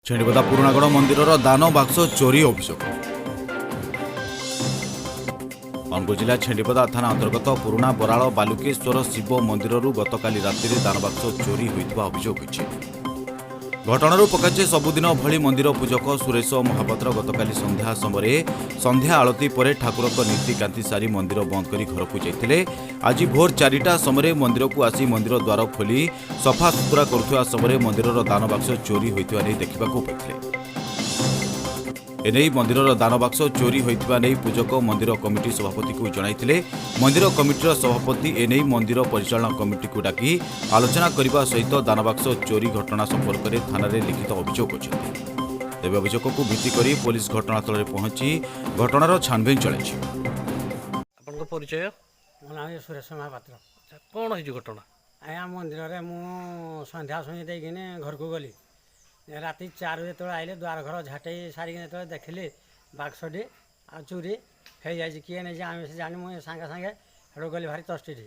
ଛେଣ୍ଡିପଦା ପୁରୁଣାଗଡ଼ ମନ୍ଦିରର ଦାନ ବାକ୍ସ ଚୋରି ଅଭିଯୋଗ। ଅନୁଗୁଳ ଜିଲ୍ଲା ଛେଣ୍ଡିପଦା ଥାନା ଅନ୍ତର୍ଗତ ପୁରୁଣା ବରାଳ ବାଲୁକେଶ୍ୱର ଶିବ ମନ୍ଦିରରୁ ଗତକାଲି ରାତିରେ ଦାନବାକ୍ସ ଚୋରି ହୋଇଥିବା ଅଭିଯୋଗ ହୋଇଛି। ଘଟଣାରୁ ପ୍ରକାଶ ଯେ, ସବୁଦିନ ଭଳି ମନ୍ଦିର ପୂଜକ ସୁରେଶ ମହାପାତ୍ର ଗତକାଲି ସନ୍ଧ୍ୟା ସମୟରେ ସନ୍ଧ୍ୟା ଆଳତୀ ପରେ ଠାକୁରଙ୍କ ନୀତିକାନ୍ତି ସାରି ମନ୍ଦିର ବନ୍ଦ କରି ଘରକୁ ଯାଇଥିଲେ। ଆଜି ଭୋର 4ଟା ସମୟରେ ମନ୍ଦିରକୁ ଆସି ମନ୍ଦିର ଦ୍ୱାର ଖୋଲି ସଫାସୁତୁରା କରୁଥିବା ସମୟରେ ମନ୍ଦିରର ଦାନବାକ୍ସ ଚୋରି ହୋଇଥିବା ନେଇ ଦେଖିବାକୁ ପାଇଥିଲେ। ଏନେଇ ମନ୍ଦିରର ଦାନବାକ୍ସ ଚୋରି ହୋଇଥିବା ନେଇ ପୂଜକ ମନ୍ଦିର କମିଟି ସଭାପତିକୁ ଜଣାଇଥିଲେ। ମନ୍ଦିର କମିଟିର ସଭାପତି ଏନେଇ ମନ୍ଦିର ପରିଚାଳନା କମିଟିକୁ ଡାକି ଆଲୋଚନା କରିବା ସହିତ ଦାନବାକ୍ସ ଚୋରି ଘଟଣା ସମ୍ପର୍କରେ ଥାନାରେ ଲିଖିତ ଅଭିଯୋଗ କରିଛନ୍ତି। ତେବେ ଅଭିଯୋଗକୁ ଭିତ୍ତି କରି ପୋଲିସ ଘଟଣାସ୍ଥଳରେ ପହଞ୍ଚି ଘଟଣାର ଛାନଭିନ ଚଳାଇଛି। ଆପଣଙ୍କ ପରିଚୟ? ମୋ ନାଁ ହେଉଛି ସୁରେଶ ମହାପାତ୍ର। ଆଚ୍ଛା, କ'ଣ ହେଇଛି ଘଟଣା? ଆଜ୍ଞା, ମନ୍ଦିରରେ ମୁଁ ସନ୍ଧ୍ୟା ସୁଇଁ ଦେଇକିନି ଘରକୁ ଗଲି। ରାତି 4 ଯେତେବେଳେ ଆଇଲେ, ଦ୍ୱାର ଘର ଝାଟେଇ ସାରିକି ଯେତେବେଳେ ଦେଖିଲି, ବାକ୍ସଟି ଆଉ ଚୋରି ହେଇଯାଇଛି। କିଏ ନେଇଛି ଆମେ ସେ ଜାଣି ମୁଁ ସାଙ୍ଗେ ସାଙ୍ଗେ ସେଠୁ ଗଲି ଭାରି ତଷ୍ଟିଠି।